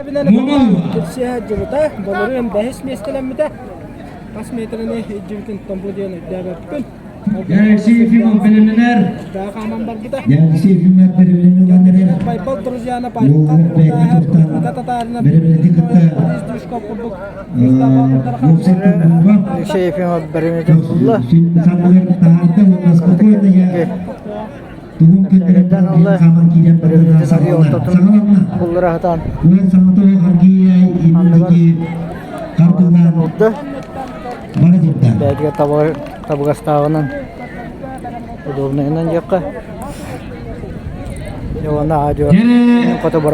Мумулла. Кирсиэ дьыбыта, болоруйан бэһис миэстэлэммитэ. Хас метрини илдьибитин томпу диэн өйдөөбөппүн. Алексей Ефимов бэлэмнэнэр. Хааман барбыта. Алексей Ефимов бэлэмнэнэн эрэр. Байбал Друзьяна Уолугар бэйэтин туохтан бэлэмнэтин кытта Алексей Ефимов бэлэмнэтин булла. Санныгар таһаарда уонна спокойно я тугун көрдөрөн баран хааман киирэн барбыта саҕаланна. Саҕаланна. Буллара сатаан. Уон саҥата аргыйа инники хардылаан бара турда. Бэйэтигэр табыгастааҕынан удобнайынан диэххэ.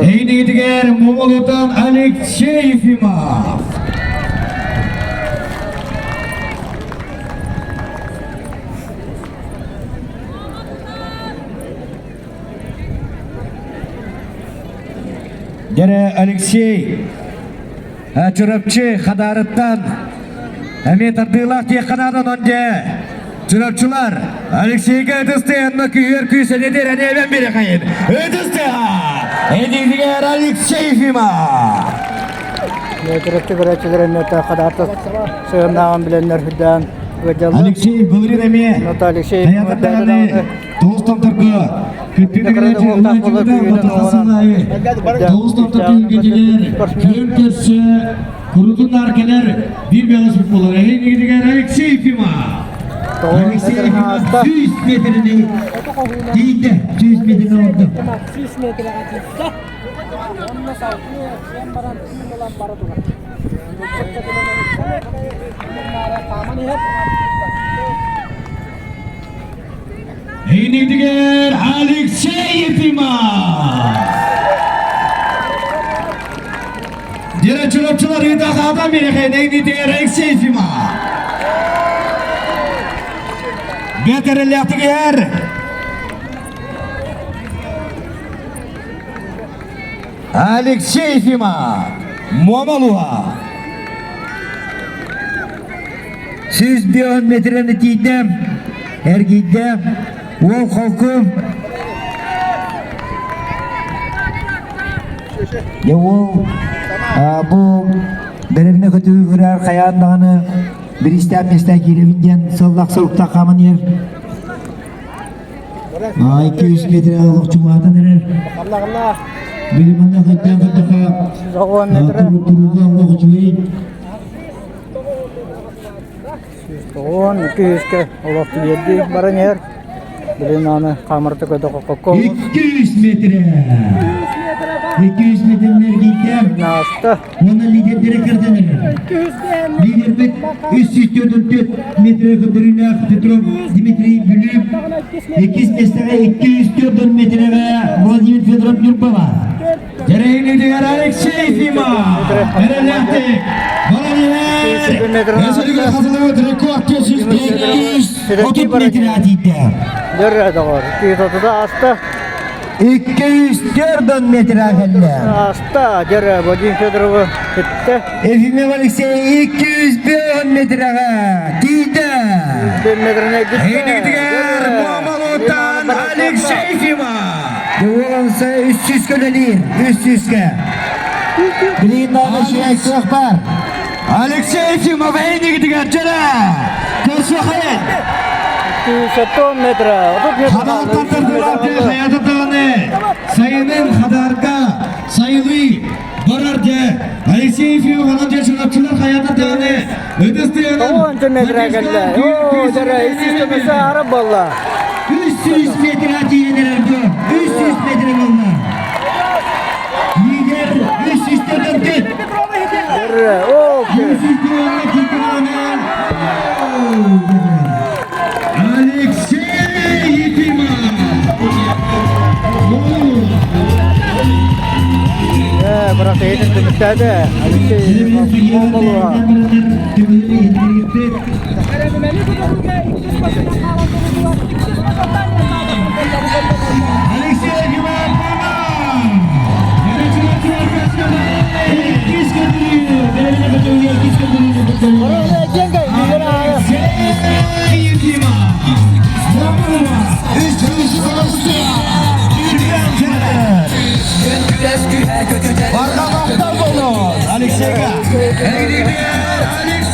Эйнигитигэр Мумулутан Алексей Ефимов. Дьэрэ Алексей Чурапчы Хадаарыттан эмиэ тардыылаах диэххэ наада онон дьэ Чурапчылар Алексейга ытыстыһанна күүһүөр күүс энэтэр эниэбэн бирэхэйин ытыстыһа эдигигэр Алексей Ефимов Чурапчы көрөөччүлэр эмиэ Хадаарта сыһыннааҕын билэннэр үрдээн ыалдьаллар. Алексей былырыын эмиэ Алексей Хайатардаҕаны тоҕус томторго кыттыыны тоҕус томтор түһүлгэтигэр күөн көрсө курутун кэлэр биир бөҕөс буолар эһигигэр Алексей Ефимов Алексей Ефимов 100 метрини тиийдэ 100 метрини олордо 100 метрге тиийдэ онно салгыы баран ылан бара турар Эйнигитигэр Алексей Ефимов! Дьэрэ чурапчылар ыытах адам бирэхэн эйнигитигэр Алексей Ефимов! Бэтэрэлээхтигэр Алексей Ефимов! Муомалуха! 105 метрени тиийдэ, эргийдэ, уол холку. Дьэ уол бу бэрэбинэ көтүү күрэр хайаан даҕаны бириистээх миэстэ киирэбин диэн сыллах соруктаах хааман иһэр. 200 метр олох чугаһатан эрэр. Билиманна кыттаан кыттаха турууга олох үчүгэй. 190, 200-кэ олох тиийэрдии баран иһэр. Билин аны хаамарта көтө-хокко 200 метр. 200 метр эргийдэ. Нааста. Уонна лидердere кырданыр. Лидербит 344 метр көрдөрүүлээх Петров Дмитрий Бүлүү. Иккис миэстэҕэ 204 метрэҕэ Владимир Федоров Ньурбаҕа. Дьэрэйинигэр Алексей Ефимов! Эрэллээхтик! Владимир! Өсөлүгэр хасылыбыт рекорд 230 метр тиийдэ. Дөрө доҕор, 230 ааста. 204 метр кэллэ. Ааста, дөрө, Вадим Федоровы кытта. Ефимов Алексей 205 метрге тиийдэ. 205 метріне китте. Эйнигитигэр Муомалутан Алексей Ефимов! Уоланса 300 көлөлүүр, 300-ке. Билигин даҕаны үчүгэй кыах баар. Алексей Ефимов эйнигитигэр дьэрэ! Көрсүөхайын! 270 метр, 30 метр. Хадаартан тардылааты хайата даҕаны сайынын Хадаарга сайылыы барар дьэ. Алексей Ефимов анан дьэ чурапчылар хайата даҕаны ытыстыйанан 10 метр кэллэ. Оо, дьэрэ, 300 метр арып болла. 300 метр тиийэн эрэр бу. 300 метр болла. Лидер 304. Дьэрэ, оо. 304 Алексей Ефимов! Бірақ ейтін түміктәді. Алексей Ефимов болуға. Алексей Ефимов Алексей Ефимов! Барҕа махтал. Алексейга. Алексей!